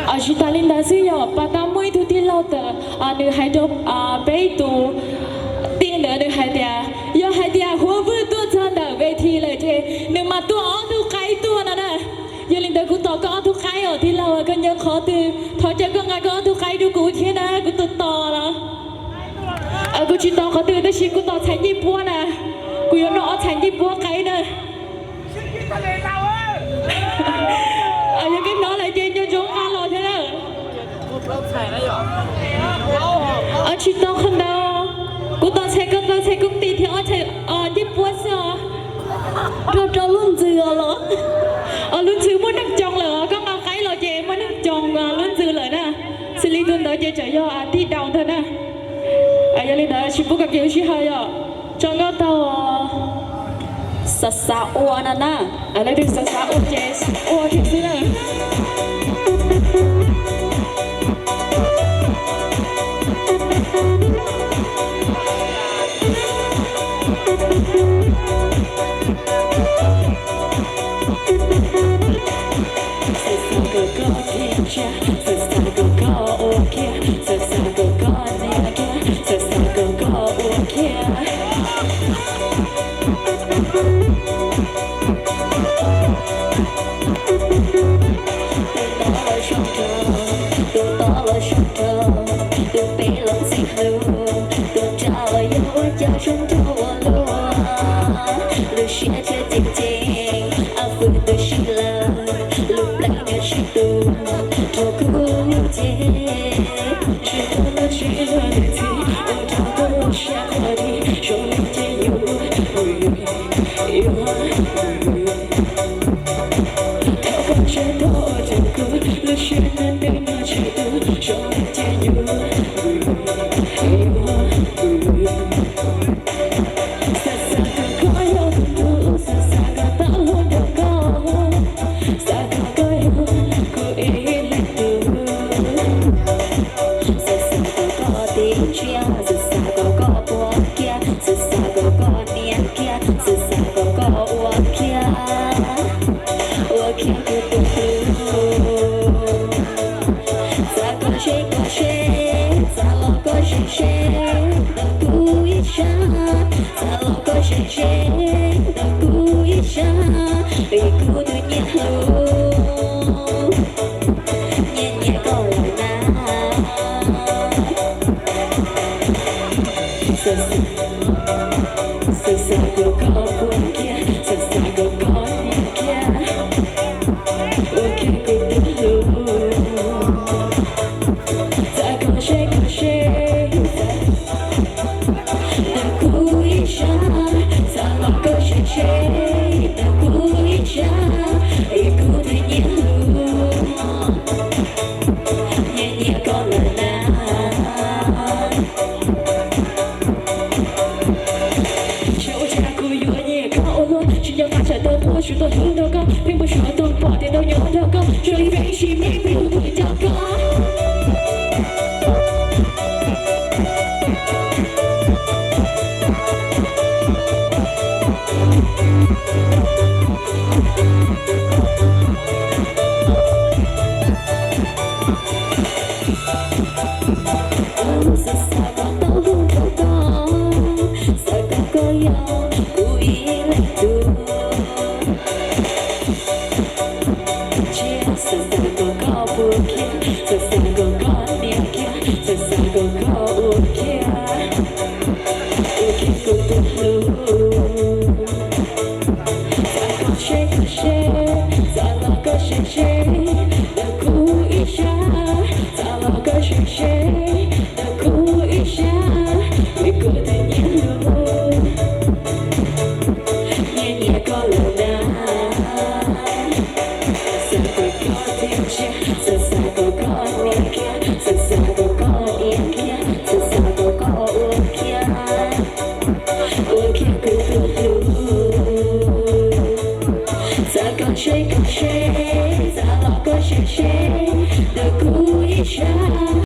Tsis tas li ntawd xwb, yog pas tas muaj ib tug tij laug tawm, nws hais rau peb ib tug tij ntawd, nws hais tias yog hais tias Huab Vwj tuaj txog ntawm ves this lawm ces nws mam tuaj ob tug qaib tuaj no na. Yog li ntawd kuv tos koj ob tug qaib os tij laug, koj nyob qhov twg thov caw koj nqa koj ob tug qaib rau kuv thiab na, kuv tos tos los. Kuv tsis tos qhov twg tab sis kuv tos txhais ncej puab na, kuv yuav noj ob txhais ncej puab qaib na. Yog koj hnov lawm ces nco ntsoov nqa los thiab na. Tsis tau qhov ntawd, kuv tos txhais ko taw txhais koob tis thiab ob txhais ncej puab xwb os. Rau rau lub ntxwg os los. Lub ntxwg muaj neeg coo lawm, koj nqa qaib los ces muaj neeg coo lub ntxwg lawm na. Xws li tus ntawd ces tseem yog tij daus ntag na. Yog li ntawd tsis pub kom kev ua sij hawm yom, tso nkauj tau. Xav xav ua no na, leej twg xav xav ua ces ua thiab xwb na. Xav xav kom koj ua kiag, xav xav kom koj niam kiag, xav xav kom koj ua kiag. Tus no los zoo nraug, tus tod los zoo nraug, tus pem los ntxim hlub, tus nrad los yog ua cas zoo nraug ua luaj. Lub siab thiaj ceev ceev, av fwm tu si lawm, lub plab nyob tsis tu, rau kuv ces tsis tau los tsis luag ntxhi, ua rau kuv siab qhuav dhau, zoo li ces yus yuav thov koj tseem tau ua rau kuv lub siab nyob twj nyob tsis tu, zoo li ces yus yuav Xav xav kom koj yog kuv tus, xav xav kom tau hlub nrog koj, xav kom koj yog kuv ib leeg tus. Xav xav kom koj tiv tsiaj, xav xav kom koj pua kiag, xav xav kom koj niam kiag, xav xav kom koj ua kiag, ua kiag kuv tus hlub. Txav koj ze koj ze, txav los koj ze ze, ntawm kuv ib sab. Txav los koj ze ze, ntawm kuv ib sab, vim kuv tus nyiam hlub, nyiam nyiam koj lawm na. Xav xav kom koj pua kiag, xav xav kom koj niam kiag, ua kiag kuv tus hlub. Txav koj ze koj ze, ntawm kuv ib sab, txav los koj ze ze, ntawm kuv ib sab, vim kuv tus nyiam hlub, nyiam nyiam koj lawm na. Tsis ua cas kuv yuav nyiam koj ua luaj, tsis nco qab tsham tau quaj, tsuas tau hlub nrog koj, pheej npau suav tau pom tias tau nyob nrog koj, zoo li peb ib sim neej pheej hlub kuv cov koj. Xav xav kom tau hlub nrog koj, xav kom koj yog kuv ib leeg tus. Tsiaj, xav xav kom koj pua kiag, xav xav kom koj niam kiag, xav xav kom koj ua kiag, ua kiag kuv tus hlub. Txav koj ze koj ze, txav los koj ze ze, ntawm kuv ib sab. Txav los koj ze ze, ntawm kuv ib sab, vim kuv tus nyiam hlub, nyiam nyiam koj lawm na. Xav kom koj tiv tsiaj, xav xav kom koj niam kiag, xav xav kom koj niam kiag, xav xav kom koj ua kiag, ua kiag kuv tus hlub. Txav koj ze koj ze, txav los koj ze ze, ntawm kuv ib sab.